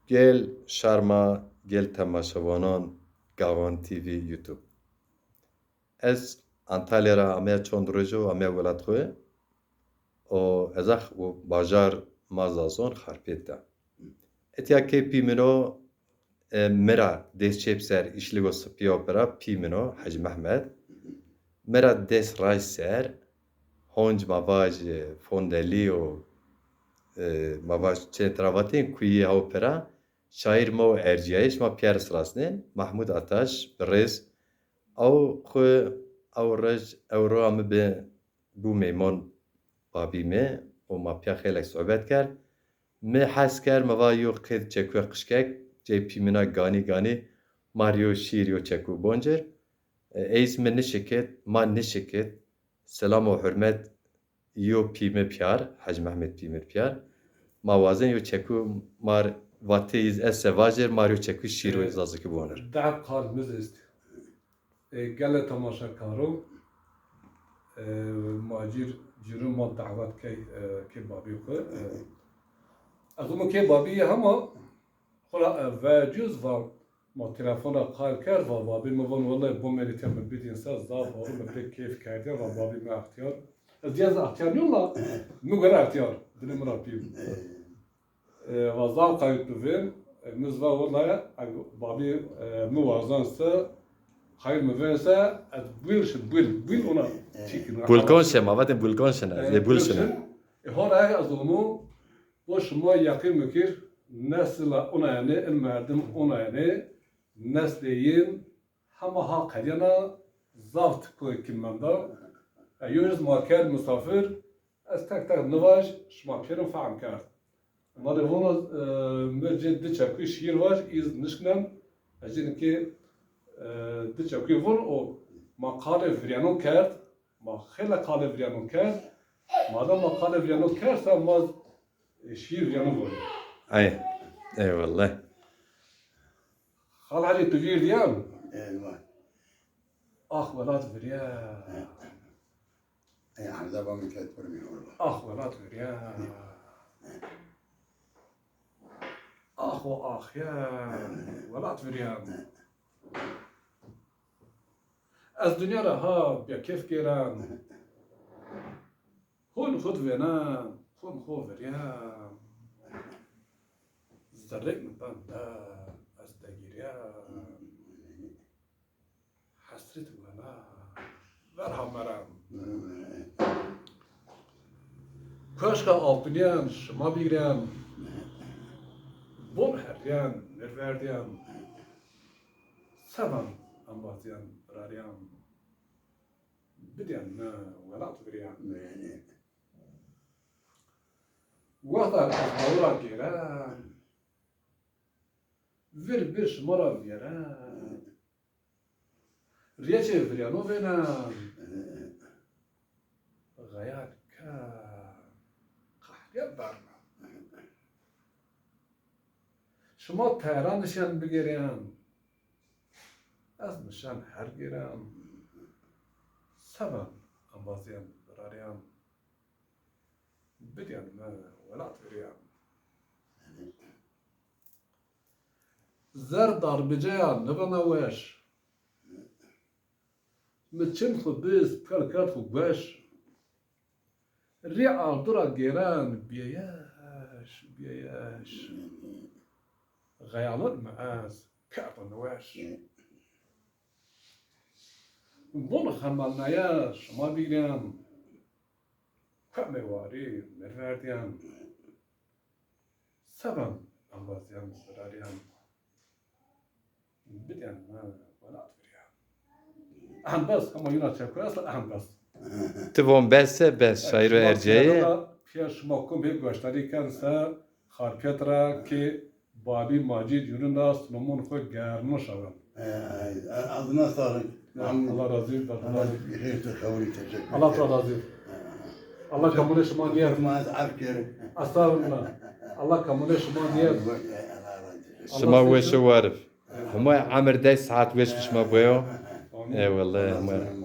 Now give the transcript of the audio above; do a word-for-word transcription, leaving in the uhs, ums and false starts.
Gel şar ma, gel temaşevanan Gaxan T V YouTube. Ez Antalya ra ameya çond roj o, ameya welat xwu û ezax û bajar ma Zazon Xarpêt de. Etya ke pî min o, e, mi ra dest çep ser îşligo sipîya pira pî min o, Hecî Mehmed. Mi ra dest raşt ser honc ma vaj, e, fondelî û, e, ma vaj çend ra vatên kuyî haw pira şaîr ma û ercîyayê şima pîyer sirasnên, Mahmud Ataş, birêz. Ew xwu, ew roj, ew roa mi bi bû mêmon babî mi û ma pîya xeylek sohbet kerd. Mi hes kerd, mi va yo qêd çekuye qijkek, cey pî mina ganî ganî ma rê yo şîr yo çeku boncir. E, ey zî mi nişikit, ma nişikit. Selam û hurmet yo pî mi pîyar, Hec Mehmed pî mi pîyar. Ma wazen yo çeku mar vatê iz ese vajir, mar yo çeku şîr û zazakî bonir. Deheb qal mi zî est. E, gele temaşekaro, e, macîr cîrû ma dawet key, e, kê babî xwu. E, ez umo kê babî yê hema xwu ra, e, vecûz va ma telefon ra qal kerd, va babî mi von wellay bo merî te mi bidîn se zaf horo mi pê keyf kerdîya, va babî mi extîyar. Ez dîya ez extîyar nîyon la mi gore extîyar. Dilê mi ra pî. E, va zaf qayît tu vên, e, mi zî va wellay, e, babî, e, mi wazan se, qayît mi vên se, ez buyur şin, buyur, buyur ona çîkin. Bulkon şe, ma vatên bulkon şin, e, zê bul şin. E, hora ez onu, bo şima yaqîn bikir, nesla ona yanî, in merdim ona yanî, neslê yin, hema ha qedîyena zaf tiko ki menda. E, yo iz ma kerd misafir, ez tek tek nivaj, şima pêrin fehm kerd. Ma de vona, e, mi cê di çekuy şîr vaj, iz nişknen, ez cê ki, e, di çekuy vun û ma qalê viryanon kerd, ma xeyle qalê viryanon kerd, madem ma qalê viryanon kerd, sa ma, e, şîr viryanon vun. Ay, eyvallah. Xal Hecî, tu vîr diyan? Eyvallah. Ax welat virya. Ey, Hamza bamî ket pir mî orba. Ax welat virya. Ax o ax ya. Welat virya. Ez dinya ra ha bêkêf gêren. Xon xo di vênen, xon xo virya. Zerrêk mi ben de, ez degîrya. Hesret wela ver ha meran. Koşka altuniyen şima bîgren. Bon herdiyen, nirverdiyen. Sevan ambaziyen, rariyen. Bidyen mi welat viriyen. Wexta ez hawira gêren. Vir bir şima ra viyeren. Rêçê viryano vênen. Xeyal ken, qehrîya bernen. Şima teyran nişen bigêrên. Ez nişen her gêren. Seven embazên birarên. Bidyen mi welat virîyen. Zer darbiceya nivena weş. Mi çim xwu biz, pel kerd xwu gueş. Rî ardu ra gêren bîyeyeş, bîyeyeş. Xeyalon mi ez kerdo niweş. Vun xemelnaya şima bîgren. Kemê warî nirverdîyen. Seven embazîyen, birarîyen. Bidyen mi welat virîyen. Ehn bes, hema yuna çekuy esta, ehn bes. Ti von bes se bes, şaîro ercîyayê. Pîya şima kum bê goşdarî ken se Xarpêt ra ki babî Macîd Yûnîn ra sinomon xwu gerno şawen. Adına sağlık. Allah razî. Allah razî. Allah to razî. Allah kamunê şima nîyer. Estağfirullah. Allah kamunê şima nîyer. Şima weş û war bi. Hema emir dey saet weş bi şima boyo. Eyvallah.